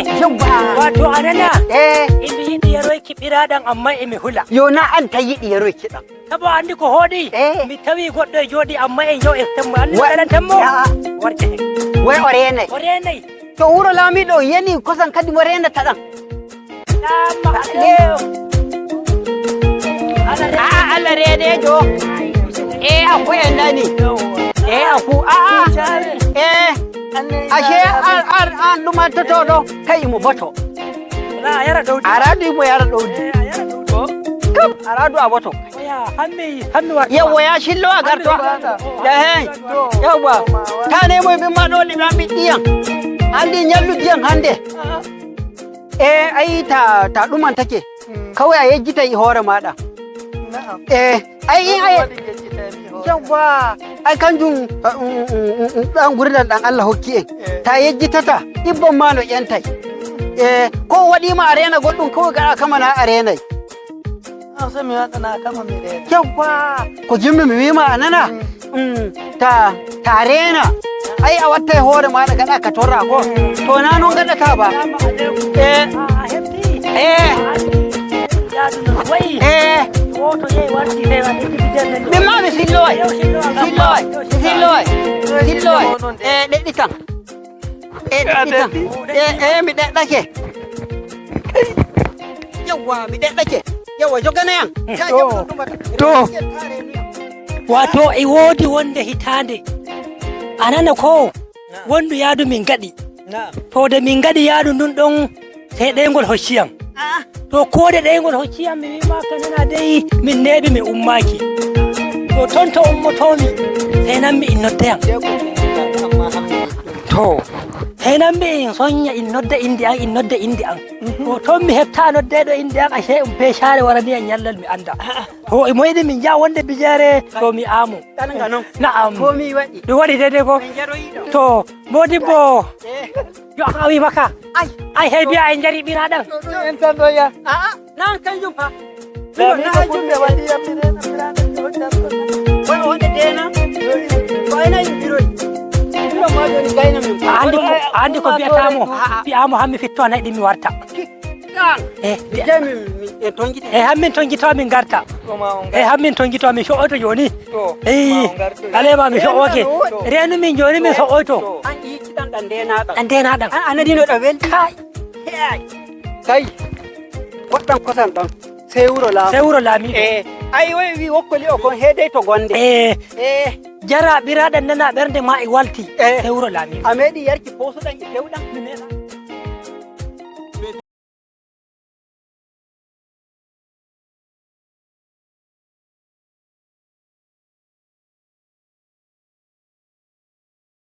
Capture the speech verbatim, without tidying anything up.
Yawwa. Wato a nana? Eh. Imi yiɗi yaroyki ɓiraaɗam, amma imi hula. Yo na an ta yiɗi yaroyki ɗam. Sabo a anndi ko hooɗi? Eh. Mi tawi goɗɗo e jooɗi, amma en yo eftan mo. Anndi no ɗaɗantan mo? A'a. Warta hen. Way o reenay. O reenay. To wuro laamiiɗo o yani kosam kadi mo reenata ɗam. Ɗam ma. Ɗam. A'a, Allah reeneejo. Eh, a ko en nani. Eh, a ko, a'a. Eh. Ashe an, an, an ɗumantoto ɗo, kai mo boto. Na a yara ɗowdi. A radu mo yara ɗowdi. Eh, a yara ɗowdi. Kam, a radu a boto. Oya, hammi, hammi wa. Yawwa, ya shillo a garto. Hammi wa. Ehe. Yawwa. Ta ne mo ɓimma ɗo ɗi ɓamɓi ɗiyan. Hande nyallu ɗiyan hande. A'a. Eh, ai ta, ta ɗumantake. Mm. Kawai a yejjitay hoore maɗa. Na'am. Eh, ai in ai. Ɗum waɗi yejjitay mi hoore. Yawwa. Ai kanjum, uh, um, um, um, um, ɗan gurdal ɗan Allah hokki en. Eh. Ta yejjitata, ibbon ma no ƴentay. Eh, ko waɗi ma a reena goɗɗum, ko gaɗa kama na a reenay. An so mi waɗana kama mi reena. Yawwa. Ko jimmi mi wiima a nana? Mm. Mm, ta, ta reena. Ai a wattay hoore maɗa gaɗa ka torra ko. To na non gaɗata ba. Eh. Eh. Eh. Min ma mi silloy. Silloy. Silloy. Silloy. Eh, ɗeɗɗi tan. Eh, ɗeɗɗi tan. Eh, eh, mi ɗeɗɗake. Yawwa, mi ɗeɗɗake. Yawwa, jogana yan. Ka To. jogana ɗum bata. To. Wato e woodi wonde hitaande. A nana ko? Na'am. Wondu yaadu min gaɗi. Na'am. To de min gaɗi yaadu ndun ɗon, sey ɗeyngol hocciyam. Ah. To koode ɗeyngol hocciyam, mi wiima ka nana dey, min neeɓi mi ummaaki. To ton to ummotoomi, sey nammi in noddeyam. To, sey nammi in sonya in nodda inde an, in nodda inde an. Mhm. To ton mi hefta noddeeɗo inde an, ashe um peeshaare waraniyam nyallal mi annda. Ah. To e moyɗi min njaha wonde bijeere, to mi aamo. Ɗalnga non. Na'am. Ko mi waɗi. Ɗum waɗi daidai ko? Min jaroyiɗo. To, modibbo. Eh. Yo a wi maka. Ai. Ai, hey, biya en jari ɓiraaɗam. Ɗum en tan ɗo ya. A'a, nan kanjum fa. Ɗum na kanjum ɓe waɗi yam mi reena ɓiraaɗam, mi hoɗda ɗo. Kono wonde deena. Ko ena yimɓiroy. Ɗum ma joni gayna min. A andi ko, a andi ko biyata mo? A'a. Biya mo hammi fitto a nayi ɗi mi warta. Ɗan. Eh, mi je min, min, en tonjite. Eh, hammin tonjito min garta. To ma on Eh, garta. Hammin tonjito min so'oto joni. To, Eh, ma on garta. Alema mi Eh, so'oke. To. Renu min joni min To. so'oto. To. An yicciɗan ɗan ndenaɗan. Ɗan ndenaɗan. An anadino ɗan wel. Kai. Hey. Kai. Waɗɗan kosan ɗan. Sey wuro laami. Sey wuro laamiɗo. Eh, ai wai wi wokkoli o kon hedai to gonde. Eh. Eh. Jara ɓiraaɗan nana ɓernde ma e walti. Eh. Sey wuro laamiɗo. A meɗi yarki posuɗan e fewɗan. Mi meɗa.